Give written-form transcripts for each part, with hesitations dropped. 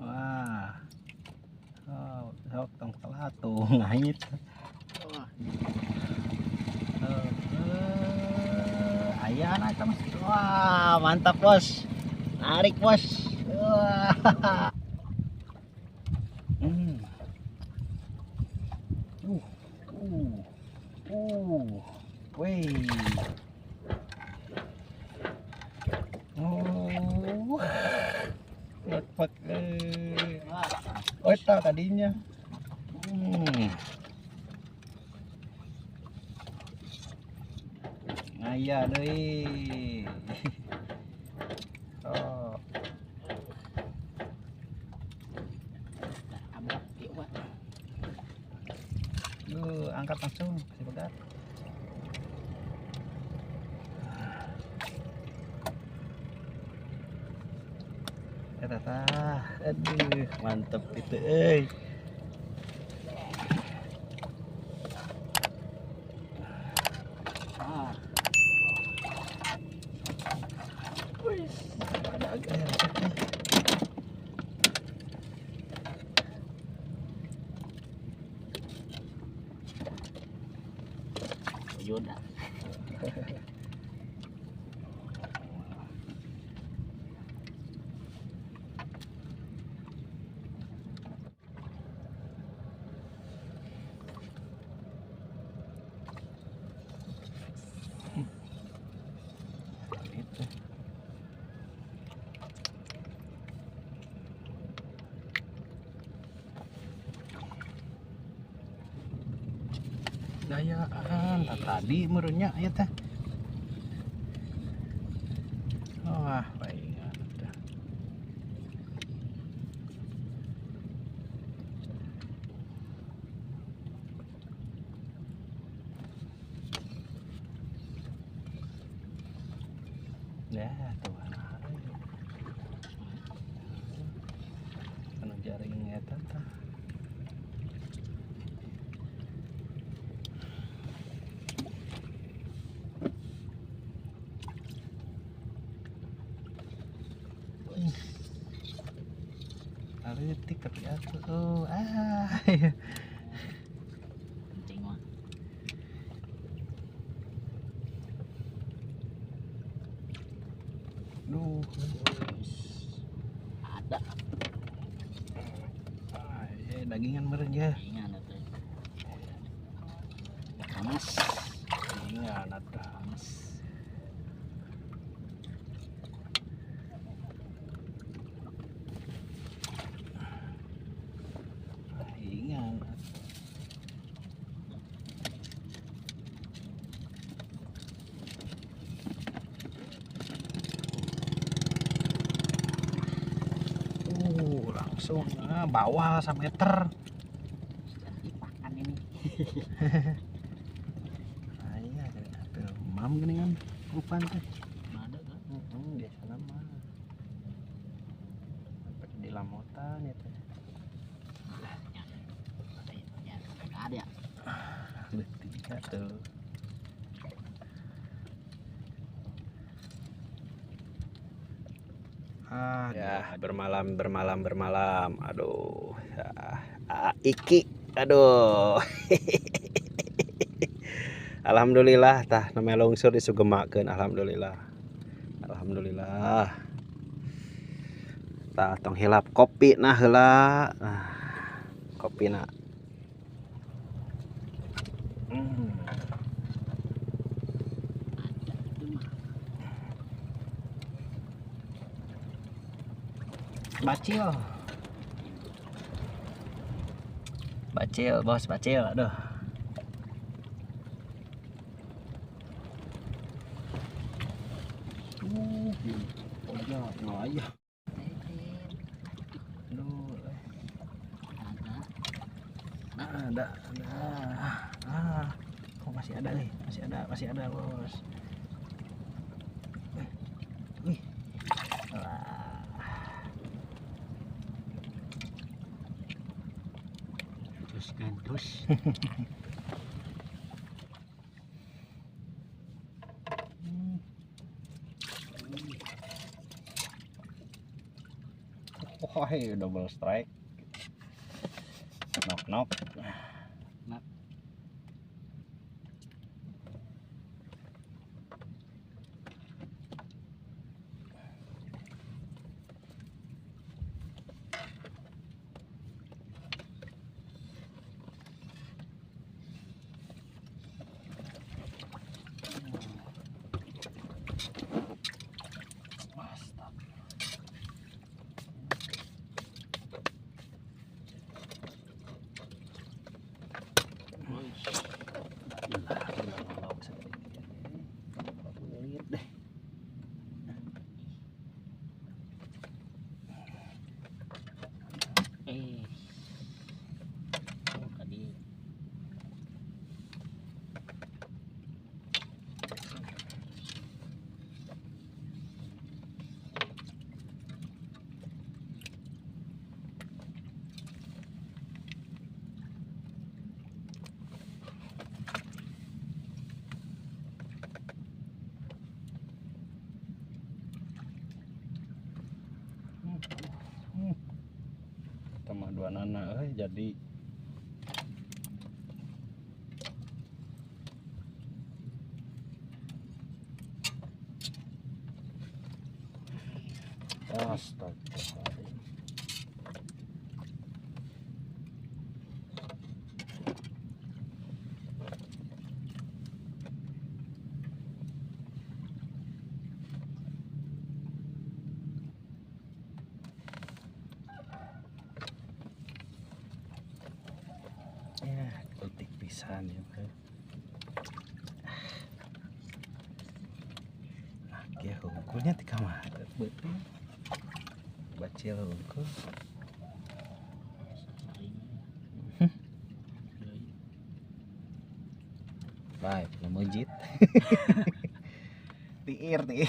Wah. Oh, sok tong telat tuh ngait. Wah. Ayah nah eta mah. Wah, mantap bos. Narik bos. Wah. Wih. Oh. Lepek. Oh, eta tadinya. Ngaya deui. Oh. Angkat langsung, kasih begat. Tah, aduh, mantep itu, euy. Wih, ada agak ya. Yoda. Dayaan tadi merenya ya teh. Wah, palingan udah. Ya, tuh. Anu jaring eta tah. Leutik tapi atuh. Ah. Penting mah. Duh. Ada. Ah, dagingan meureun ya. Dagingan atuh. Panas. Dagingan atuh. Panas. Langsung bawah sameter. Sudah dipakan ini. Nah, iya, atuh mam geuningan upan teh. Ada kan? Biasana mah. Sampai di lamotan ya teh. Ya, ada ya. Leutik atuh. Ah, ya, bermalam. Aduh. Iki. Aduh. Alhamdulillah tah namanya lungsur disugemakeun, alhamdulillah. Alhamdulillah. Tah tong hilap kopi nah heula. Nah, kopina. Bacil. Bacil, bos, bacil. Aduh. Oh, ya. Aduh. Ada. Ah, kok masih ada nih? Masih ada, bos. Wih. Terus. Wah, double strike. Knock knock. Knock. Tambah dua nana jadi astaga. Ya, pisan ya. Nah, kieu hungkulnya ti kamar beuteung. Bacil hungkul. Baik, lemujit. Tiir, tiir.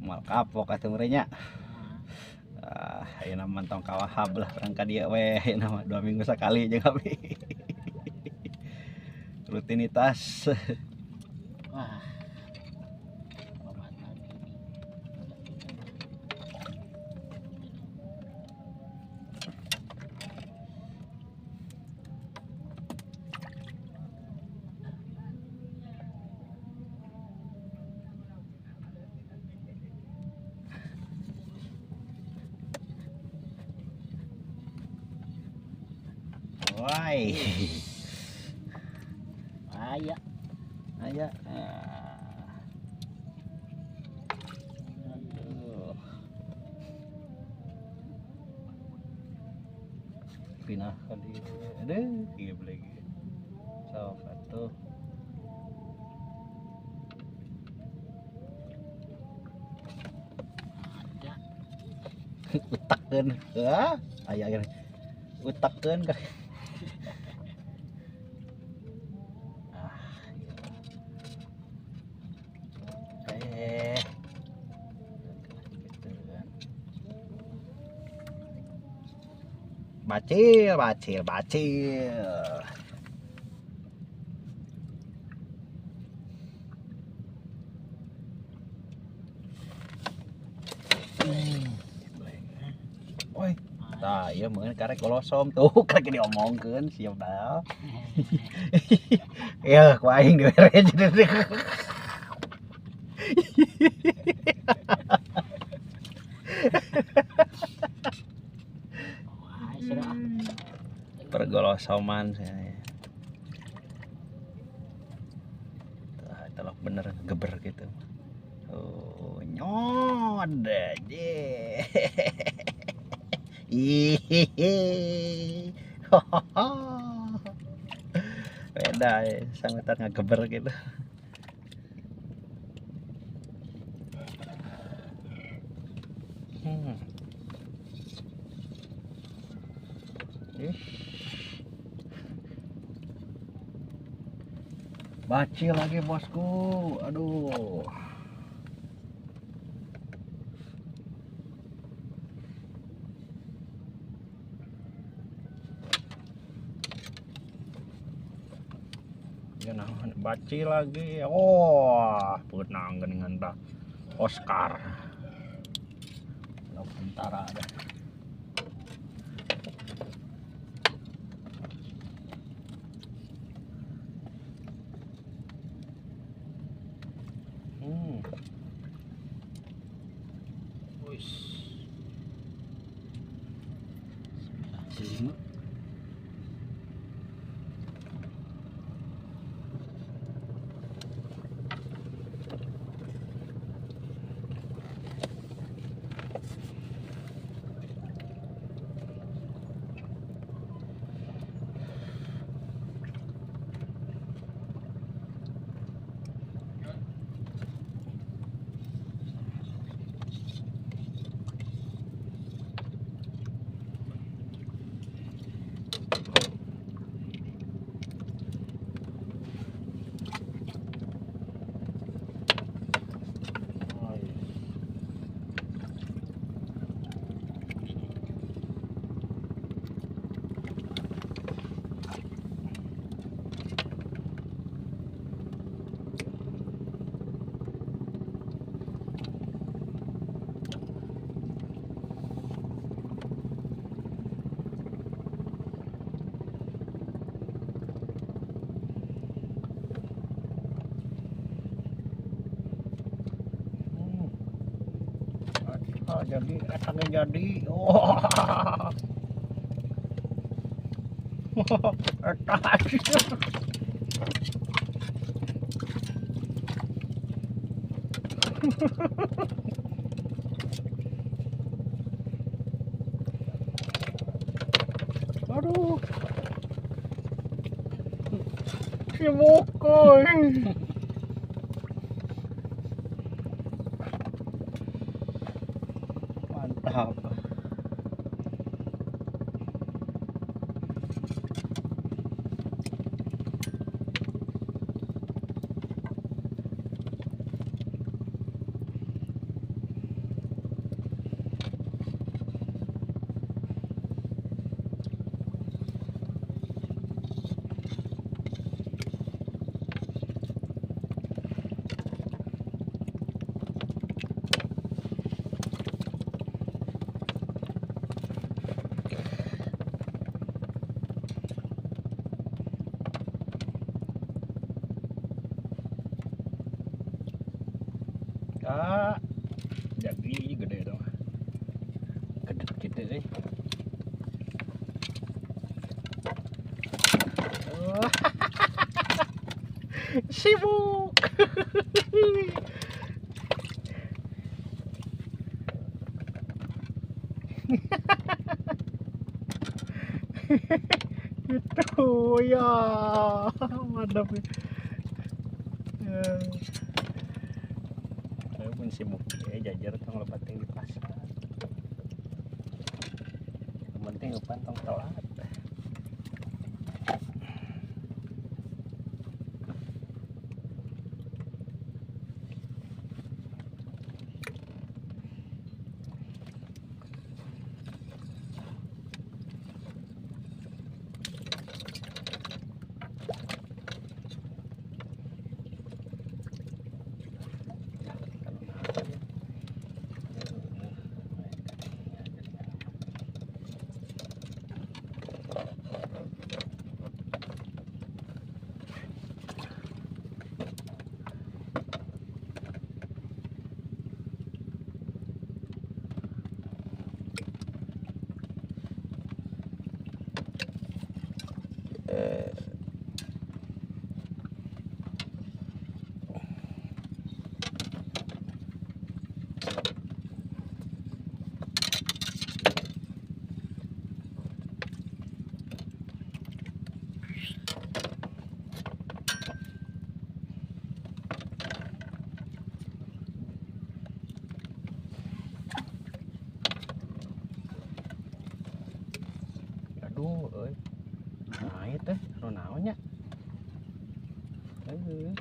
Moal kapok atuh merenya. Ayeuna mah tong kawahab lah urang ka dieu we ayeuna mah 2 minggu sekali jeung abi. Rutinitas. Wah. Woi. Aya. Aya. Aduh. Pindah ka dieu. Aduh, ieu lagi. Sok atuh. Ada. Utakeun. Hah? Aya aya. Utakeun ka. Bacil, bacil, bacil. Oi, tah ieu meureun karek golosom tuh, karek diomongkeun siap dah. Ya, ku aing dibere jadi. Pergolosoman saya. Telok bener geber gitu. Oh, nyod aja. Hihihi. Beda ya, sangutan ngegeber gitu. Bacil lagi bosku, aduh. Ya naon Baci lagi. Oh, peunang geuningan tah. Oscar. Lauk tentara ada. Wis. 95. Jadi etangnya jadi. Oh. Etang. Aduh. Si Mokoy. Mantap. Ah, jadi gede dong. Gede gitu sih. Oh. Sibuk. Itu ya, mantap. Ya. Pun sibuk ya jajar tong lepat di pasar. Yang penting upan tong telat. Aduh, euy. Nah, ieu teh nu naon nya? Heuh.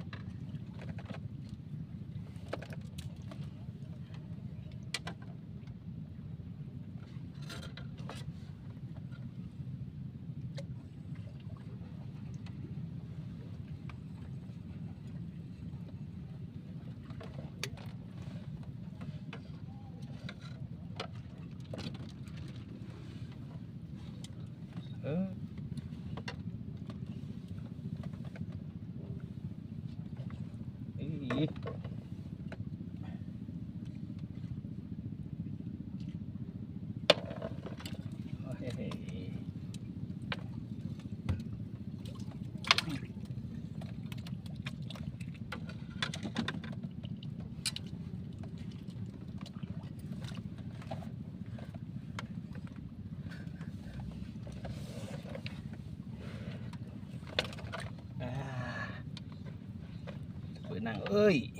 Euy.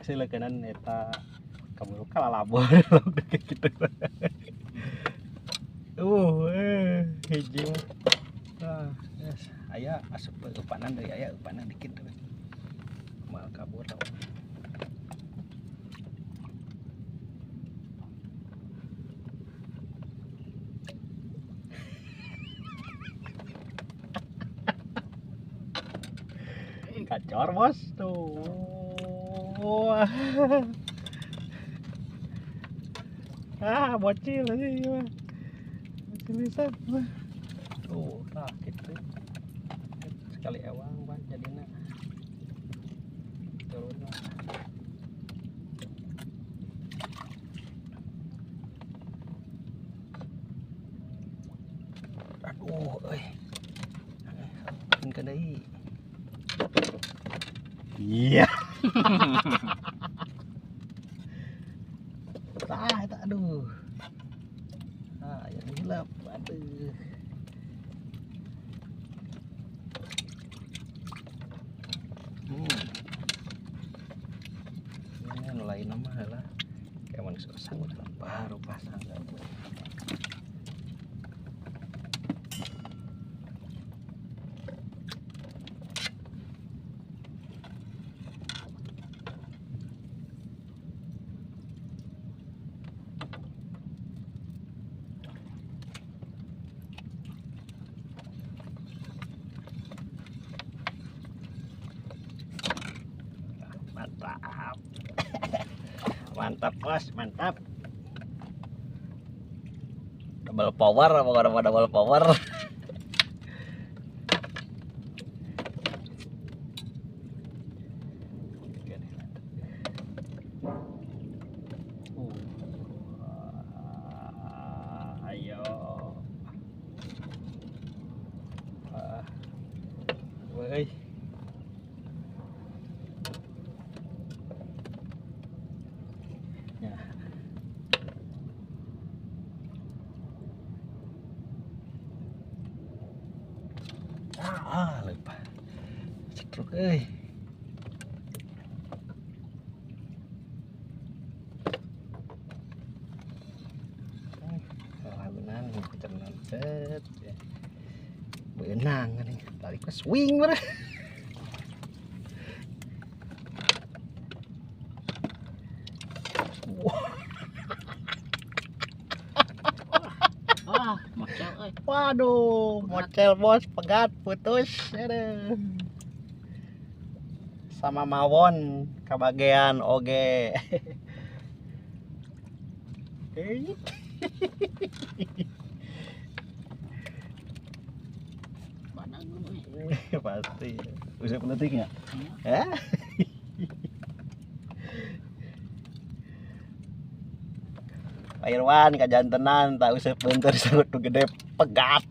Sileukeunana eta kaburu kalalabor gitu. Hiji mah. Ah, yes. Aya asup eupanan deui, aya eupanan dikit deui. Moal kabur tau. Kacor bos tuh. Ah, bocil aja ini mah. Bocil bisa. Tuh, tah gitu. Sekali ewang ban jadina. Turun. Aduh, euy. Ke deui. Iya. Tah, eta aduh. Ah, ya hilap. Aduh. Ini nu lain mah heula. Kayak mun geus sanggup baru pasang. Mantap. Mantap bos, mantap. Double power, apa double power. Ayo. Woi. Ya. Ah, lupa. Cetruk euy. Lagunan cenah set. Beunang nih, tarik ke swing mah. Wah, mocel euy. Waduh, mocel bos, pegat, putus. Aduh. Sama mawon kabagean oge. Pasti. Usah peletik enggak? Ya. Pak Irwan kajantenan tak usah bentar sangut nu gede pegat.